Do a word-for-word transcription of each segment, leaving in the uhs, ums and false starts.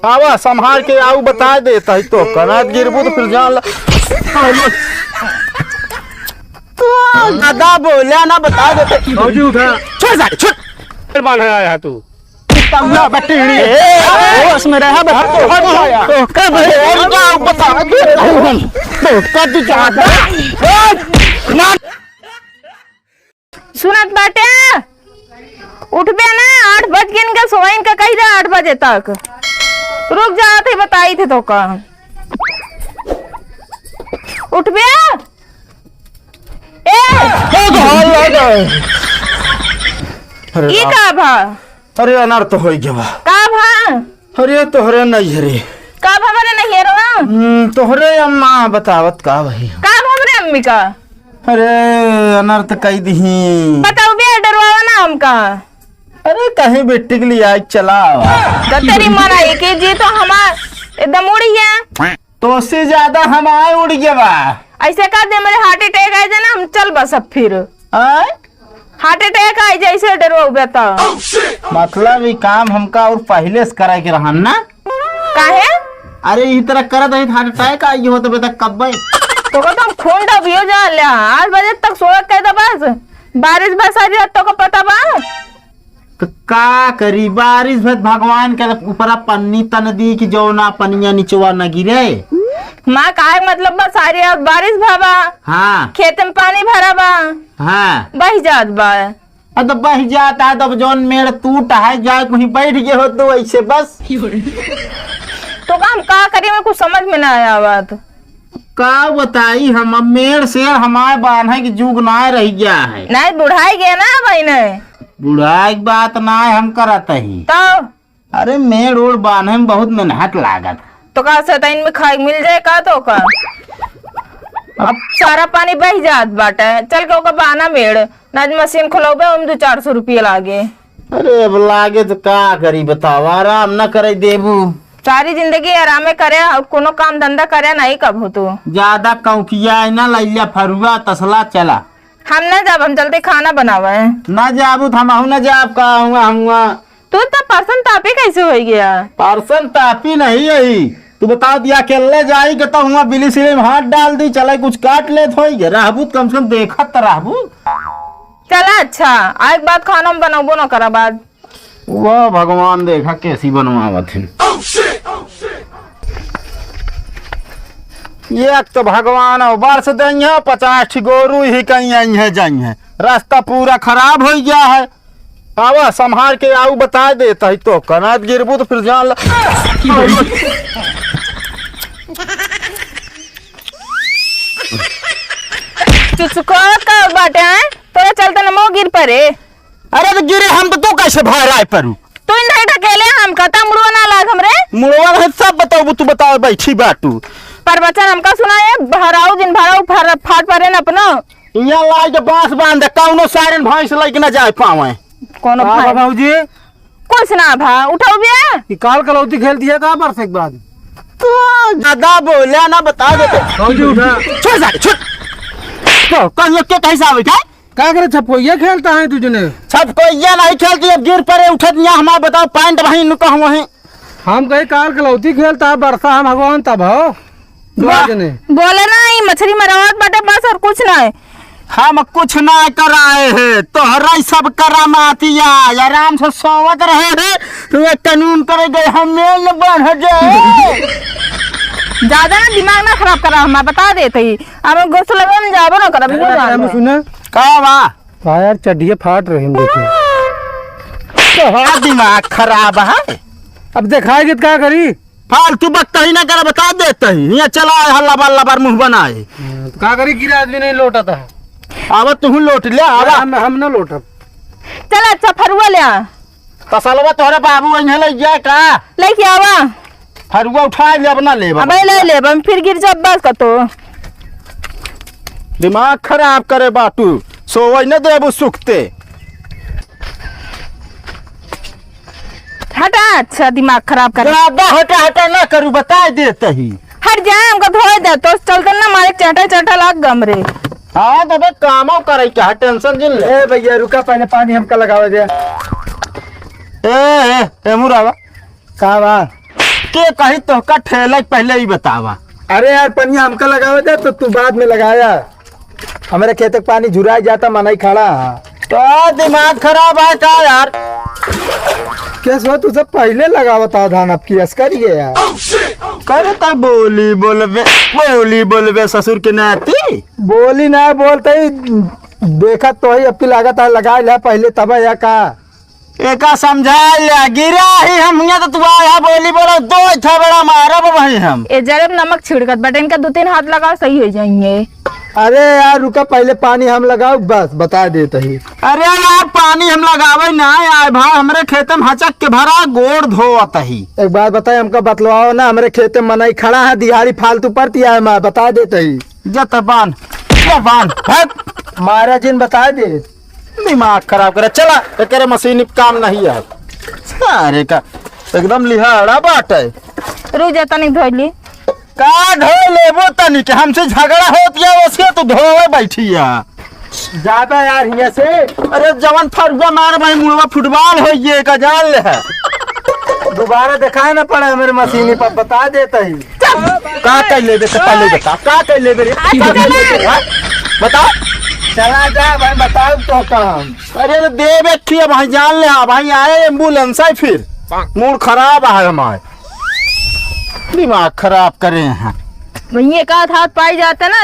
आवा, संभाल के आऊ, बताइ देत ही तो, कनात गिरबू तो फिर जान ला। तू दादा बोल्या ना, बताइ देत ही। भौजी उठा। छोड़ सारे, छोड़। फिर बांधे आया है तू। तल्ला बटेड़ी। ए, होश में रहा, बता। तो, तो, तो, कब है? और का बता? तो, कब जाता? ना। सुनत बाटे? उठबे ना, आठ बज गए, इनका सोइन का कही दे आठ बजे तक। रुक जात ही, बताई थे तो का। उठबे? ए! ए, तो हाल लगा। अरे ई राम। का भा? अरे अनर्थ होइ गवा। का भा? अरे तोहरे नैहरे। का भा हमरे नैहरवा? हम्म, तोहरे अम्मा बतावत का वही। का भा हमरे अम्मी का? अरे अनर्थ कई दिही। बताओ बे, डरवावा ना हमका। अरे कहीं बेटी के लिए आई चला आवा। तो तेरी मन आई कि जी तो हमार एकदम उड़ी है। तोसे ज्यादा हमार उड़ गवा। ऐसे कर दे, मेरे heart attack आ जाए ना, हम चल बस अब फिर। आय? Heart attack आई जैसे डरवाउबे त। मतलब ई काम हमका और पहिले से करे के रहन ना? काहे? अरे ई तरह करत रही heart attack आई होत बे त कब्बे। तो का तुम खून डबियो जा ले, आठ बजे तक सोए के तो बस। बारिश बरसा रही है तो का पता बा? तो का करी, बारिश भर भगवान के ऊपरा पन्नी तन दी कि जौना पनिया निचवा न गिरे। माँ काहे मतलब बरसा रही है, बारिश भवा। हाँ। खेत में पानी भरा बा। हाँ। बह जात बा। अब तो बह जाता है, तब जौन मेड़ टूट है, जाए कहीं बैठ गए हो तो ऐसे बस। तो का हम का करी, मैं कुछ समझ में ना आया बात। का बताई हम, अब मेड़ सेड़ हमारे बान्हे के जुग ना रह गया है। नहीं, बुढ़ाई गया ना भाई ने। बुढ़ाई के बात ना हम करत ही। तो अरे मेड़ ओड़ बान्हे में बहुत मेहनत लागत। तो का सतैन में खाए मिल जाए का तो का? अब सारा पानी बह जात बाटे, चल के ओका बाना मेड़, ना आज मशीन खोलौबे, हम दो चार सौ रुपया लागे। अरे अब लागे तो का करी बताओ, आराम ना करे देबू। सारी जिंदगी आरामे करे और कोनो काम धंधा करे नहीं कब हो तू। ज्यादा कौकिया है ना, लैया फरुआ तसला चला। हम ना जाब, हम चलते खाना बनावे। ना जाबू तो हमहू ना जाब, का हुआ हुआ। तू तो परसन तापी कैसे हो गया? परसन तापी नहीं यही। तू बता दिया अकेले जाई के तो हुआ बिली सिले में हाथ डाल दी, चले कुछ काट लेत होई गे। रहबू तो कम से कम देखत तो रहबू। चला अच्छा, आज के बाद खाना हम बनौबो न करब आज। वाह भगवान, देखा कैसी बनवावत है। एक तो भगवान और बरस दइहे, पचास ठी गोरू ही कहीं अइहे जइहे। रास्ता पूरा खराब हो गया है। आवा, संभाल के आऊ, बताइ देत ही तो, कनात गिरबू तो फिर जान ला। चुचको का बाटे हैं? तोरा चलते न मो गिर परे। अरे तो गिरे हम तो, तू कैसे भराए परू? तू इन ढकेले हम कहता मुड़वा ना लाग हमरे। मुड़वा है सब बताओ, तू बताओ, बैठी बाटू। प्रवचन हमका सुनाए, भराऊ जिन भराऊ फर-, फाट परे न अपनो। इहाँ लाइ के बांस बांध दे, कौनो सारन भैंस लइके ना जाए पावे। कौनो का भा भैंस? भौजी? कुछ ना भा, उठाऊ बे। ई काल कलौती खेल दिया का बरस के बाद? तू ज्यादा बोले ना, बता दे। भौजी उठा। छोड़ सारे, छोड़। तो कल ये के कैसे आवे क्या? का करे छपकोइया खेलता है तुझने? छपकोइया नहीं खेलती, अब गिर परे उठत नहीं, हमार बताओ पैंट वहीं नु कहूँ वहीं। हम कहे काल कलौती खेलता है, बरसा हम भगवान तब हो। दुआ बा-, जने। बोले ना, ई मछली मरवात बाटे बस और कुछ ना है। हम कुछ ना कराए है, तोहरा ही सब करामातिया, आराम से सोवत रहे है, तुम्हें कानून करे गए, हम मेल न बन जाए। ज्यादा ना दिमाग ना खराब करा, हम बता देते ही, हम गुस्सा लगे हम जाबो ना करब, अरे, बुझ जाओ। हम सुना। का बा? हाँ यार, चड्डिया फाट रही हम देखे। तोहरा दिमाग खराब है। अब देखाएगी तो का करी? फालतू बकतही ना करा, बता देते ही। यहाँ चला है, हल्ला बल्ला बार मुँह बनाए। हाँ, तो का करी, गिरा आदमी नहीं लौटता है। आवा तू लोट ले, आवा। हम, हम ना लौटब। चल अच्छा, फरुआ ले आ। तसलवा तोहरे बाबू इन्हें ले गया का? लेके आवा। फरुआ उठा ले, अब ना लेब। अबे ले लेब, हम फिर गिर जाब बस का तो। दिमाग खराब करे बाटू, सोवै न देबू सुखते। हटा, अच्छा दिमाग खराब करे। ज्यादा हटा हटा ना करू, बताइ देते ही। हट जा, हमका धोए दे, तो चलते ना मारे चाटा चाटा लाग गमरे। हाँ, तो बे कामो करे के है, tension जिन ले। ए भैया, रुका, पहले पानी हमका लगावे दे। ए, ए, ए, मुरावा। का बा? के कही तोहका ठेला के पहिले ही बतावा। अरे यार, पनिया हमका लगावे दे, तो तू बाद में लगाया। हमरे खेते के पानी झुराई जाता, मनई खड़ा है। तो दिमाग खराब है का यार? कैसे हो, तू सब पहिले लगावत आ धान, अब की असकरी है यार। करे ता बोली बोलबे, बोली बोलबे ससुर के नाती। बोली ना बोलते ही देखा तो ही, अब की लागत है लगाए ले पहिले तब या का। एका समझा ले, गिरा ही हम हियां तो तू आया बोली बोलो, दो इतना बड़ा मारब भाई हम। ए जरे में नमक छिड़कत बटे, इनका दो तीन हाथ लगाओ, सही हो जाएंगे। अरे यार रुका, पहिले पानी हम लगाओ, बस बता देत ही। अरे यार पानी हम लगावे ना आए भाई, हमरे खेते में हचक के भरा गोड़ धोवत ही। एक बात बताए, हमका बतलवाओ ना, हमरे खेते में मनई खड़ा है, दिहाड़ी फालतू पड़ती है, मैं बता देत ही। जतबान, जबान, हट। मारा जिन बता दे। दिमाग खराब करे, चला, एकरे मशीनी काम नहीं है। सारे का एकदम लिहाड़ा बाटे। रुक जा, तनी धोई ली। का धोई लेबो तनी के? हमसे झगड़ा होत या, ओसे तू धोवे बैठी या। ज्यादा यार हिया से। अरे जवन फरुआ मार भाई, मुड़वा फुटबॉल हो ये का जान ले है। दोबारा दिखाए ना पड़े हमरे मशीनी पर, बता देता ही। का कर लेबे से पहले बता, का कर लेबे रे? अच्छा, चला। हाँ? बता। चला जा भाई, बताओ तो काम। अरे रे, देबे खिया भाई, जान ले, हाँ भाई, आए एम्बुलेंस है फिर। मूड खराब है हमारे। दिमाग खराब करे हैं। भैया का हाथ पाई जाते ना,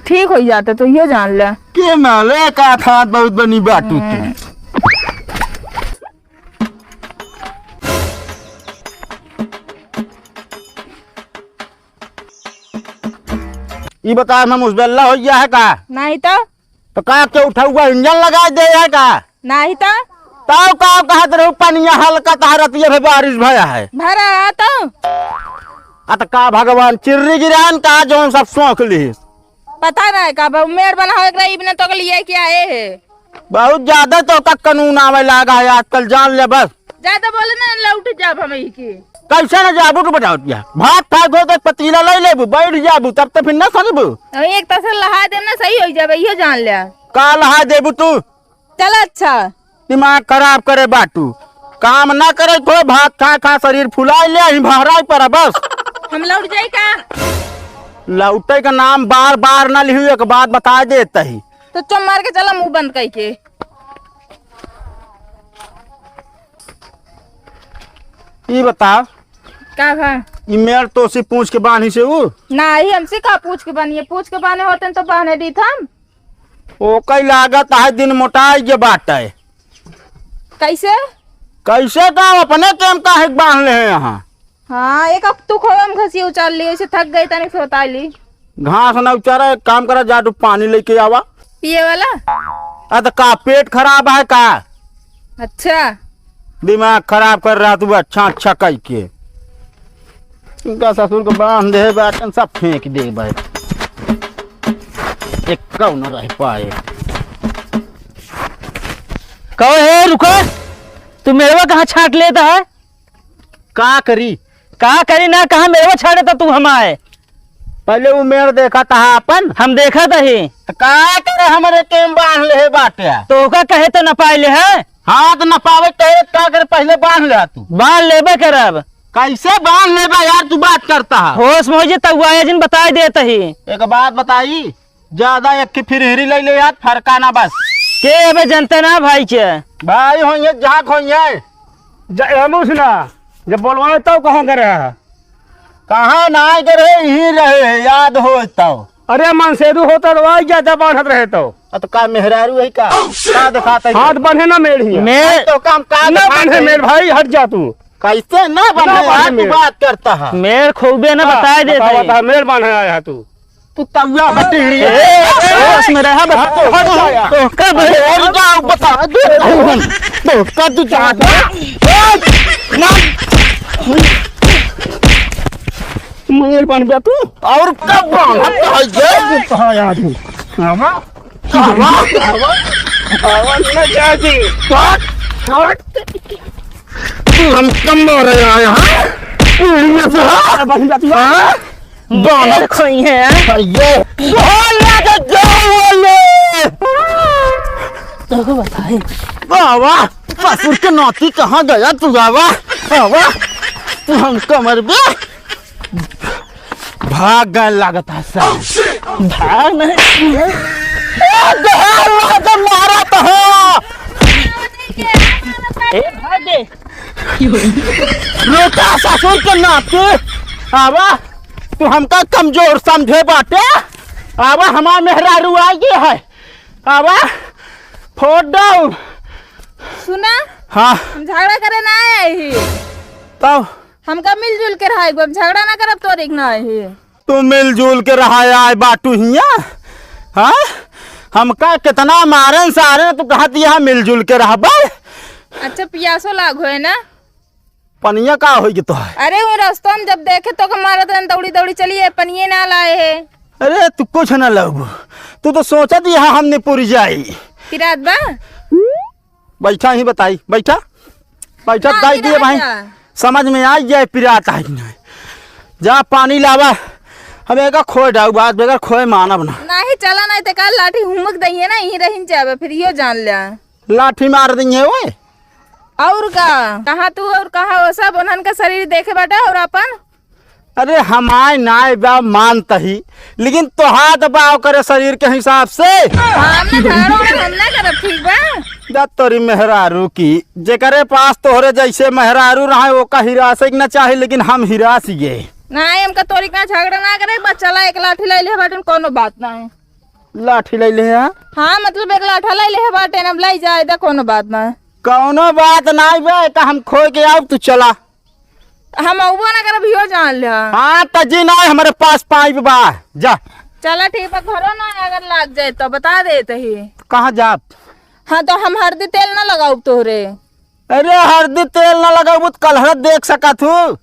ठीक हो जाते, तो ये जान ले। के माले का हाथ बहुत बनी बाटू तू। हम्म। ई बता, हम उसबेला हो गया है का? नहीं तो। तो का के उठा हुआ इंजन लगा दे है का? नहीं तो। ताऊ का कहत रहू, पनिया हल्का तहरतिया भे बारिश भया है। भरा है तो। आ तो का भगवान चिर्री गिरान का जौन सब सोख ली। पता नहीं का बा, मेड़ बनावे के रही, इबने तो के लिए के आए है। बहुत ज्यादा तो का कानून आवे लागा है आजकल, जान ले बस। ज्यादा बोले ना, लौट जाब हम ही की। कैसे ना जाबू तू बताओ तिया? भात खाए हो तो पतीला ले लेबू, बैठ जाबू, तब तो फिर ना सजबू। अरे एक तसर लहा देम ना, सही हो जाबे, इहो जान ले। का लहा देबू तू? चल अच्छा। दिमाग खराब करे बाटू, काम ना करे तो भात खा खा शरीर फुला ले, ही बहराई पर बस। हम लौट जाई का? लौटे का नाम बार बार ना लिहू, एक बात बता देत ही। तो चुप मार के चला, मुंह बंद कई के। ई बता। का भा? ई मेड़ तो से पूछ के बांधी से ऊ? नाही, हमसे का पूछ के बांधी है? पूछ के बांधे होते तो बांधे दीत हम। ओकई लागत है दिन मोटाई के बाटे। कैसे? कैसे का अपने टेम काहे के बांध ले हैं यहाँ? हाँ, एक अब तू खोवा में घसी उचार ली, ऐसे थक गई तनी सोता ली। घास ना उचारा, एक काम करा, जा तू पानी लेके आवा। पिए वाला? आ तो का पेट खराब है का? अच्छा। दिमाग खराब कर रहा तू, अच्छा अच्छा कह के। इनका ससुर को बांध दे बाटन, सब फेंक दे भाई। एक कौन रह पाए। कहो हे रुको, तू मेड़वा कहाँ छाट लेता है? का करी? का करी ना, कहाँ मेड़वा छाटे त तू हमाए? पहले उ मेड़ देखा त हा अपन। हम देखा त ही। त का करे हमरे टेम बांध ले हे बाटे? तोहका कहे त न पाए ले है? हाँ त न पावे कहे त का करे, पहले बांध ले तू। बांध लेबे करब। कैसे बांध लेबे यार, तू बात करता है। होश में हो जे तउआए जिन बताए देत ही। एक बात बताई, ज्यादा एक ठे फिरहिरी ले ले यार, फरका ना बस। के अबे जनते ना भाई के? भाई होइए, झाक होइए। ज-, हमू सुना, जब बोलवाए तब कहाँ करे है? कहाँ ना करे, यहीं रहे, याद हो तब। अरे मनसेदू होता तो आई जाता, बांधत रहे तो। अ, तो का मेहरारू है का? का दिखाता है? हाथ बंधे ना मेड़ ही। मैं तो काम का ना दिखाता बंधे है? मेड़ भाई, हट जा तू। कैसे ना बंधे ना यार, बंधे तू मेड़। बात करता है। मेड़ खूबे ना हाँ, बताए देते बतावा हैं। था, मेड़ बांधे आया है तू। तू तउआ बटी। ए, ए, होश में रहा बे। हाँ, तो हट जा यार। तो का बे? और जाओ, बता दे। तो का तू चाहता है? ए, मार। मेहरबान बे तू। और कब बांधता है ये? कहाँ यार? हवा, हवा, हवा, हवा न जाती। हट, हट। तू हम कम हो रहे हैं, हाँ? ये से, हाँ? बंधता तू। हाँ? बालक। ए, खोई है। ये। बोल ना तो जाओ बोले। तोहको बताई। बाबा, ससुर के नाती कहाँ गया तू बाबा? बाबा। तू हमका मरबे? भाग गए लागत है सब। भाग नहीं। ए, देहार लागत मारत हो। ए, भाग दे। रोका ससुर के नाती। आवा, तू हमका कमजोर समझे बाटे। आवा, हमार मेहरारू आ गए है। आवा, फोड़ दो। सुना? हाँ। हम झगड़ा करे ना आए ही। तब? हमका मिलजुल के रहा, एक बार झगड़ा ना करब तोरे के ना आए ही। तू मिलजुल के रहा आए बाटू हिया? हाँ? हमका कितना मारन सारे, तू कहत यहाँ मिलजुल के रहबे? अच्छा, पियासो लाग होए ना? पनिया का होई के तोहार? अरे, वो रस्तवा में जब देखे तो के मारत रहन, दौड़ी दौड़ी चली आए, पनिये ना लाए है। अरे, तू कुछ ना लउबू, तू तो सोचत यहाँ हमने पूरी जाई। पिरात बा? बैठा ही बताई, बैठा, बैठा, ना, दाई दिए भाई, समझ में आ जाए, पिरात है कि नहीं। जा पानी लावा, हम एका खोए डाऊ बात, बगैर खोए मानब ना। नहीं, चला नहीं तो काल लाठी हुमक दइए ना, यहीं रहिन जाबे, फिर यो जान लिया। लाठी मार दइए ओए। और का? कहाँ तू और कहाँ वो सब? उन्हन का शरीर देखे बाटे और अपन? अरे हमार नाय बा मानत ही, लेकिन तोहार त बा ओकरे शरीर के हिसाब से। हम ना झाड़ू ना, हम ना करब, ठीक बा? जा तोरी मेहरारू की, जेकरे पास तोहरे जैसे मेहरारू रहे, ओका हिरासे के ना चाही, लेकिन हम हिरास गए। नहीं, हमका तोरी का झगड़ा ना करे, बस चला एक लाठी ले ले बाटन, कोनो बात ना है। लाठी ले ले हैं? हाँ, मतलब एक लाठा ले ले बाटन, अब ले जाए दा, कोनो बात ना है। कौनो बात नाई बे, का हम खोए के आउब, तू चला। हम अउबो ना करब, इहो जान ले। हाँ, त जी ना, हमरे पास पाइप बा, जा। चला ठीक बा, घरो ना अगर लाग जाए तो बता देत ही। कहाँ जाब? हाँ, तो हम हरदी तेल ना लगाउब तोहरे। अरे, हरदी तेल ना लगाउब तो कलहर देख सकत हूँ।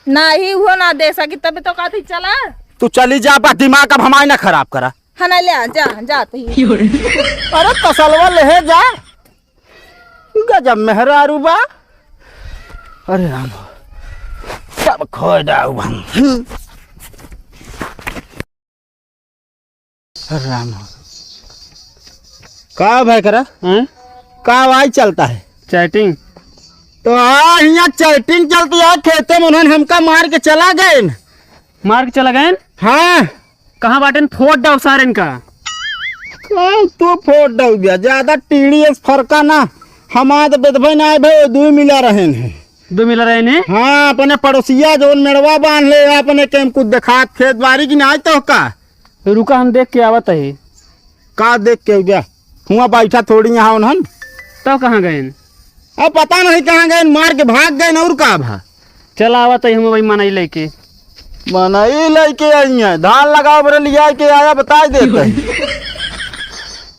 नाही, उहो ना देख सकी, तब तो कहत ही चला। तू चली जा, बस दिमाग अब हमार ना खराब करा। हाँ, ना ले आ, जा, जात ही। अरे, तसलवा ले जा। गजब मेहरारू बा। अरे राम, सब खोए डाऊ हम। अरे राम, का भाई करा? हैं? का आवाज चलता है? Chatting। तो हाँ, हियाँ chatting चलती है, खेते में उन्होंने हमका मार के चला गए। मार के चला गए? हाँ। कहाँ बाटेन? फोड़ डाउ सारेन का। कहाँ तू फोड़ डाउ बे? ज्यादा टीडी एस फरका ना। हमार तो बेदबे ना आए भाई, दुइ मिला रहेन है। दुइ मिला रहेन है? हाँ, अपने पड़ोसिया जौन मेड़वा बांध ले, अपने के हम कुछ देखात खेत बारी की ना आए तो का? रुका, हम देख के आवत है। का देख के बे? हुआ बैठा थोड़ी यहाँ उन्हन। तो कहाँ गएन? अब पता नहीं कहाँ गएन, मार के भाग गएन और का भा? चल आवत है हम वही मनई लेके। मनई लेके आई है, धान लगाओ बरे लिया के आया, बताई देते हैं।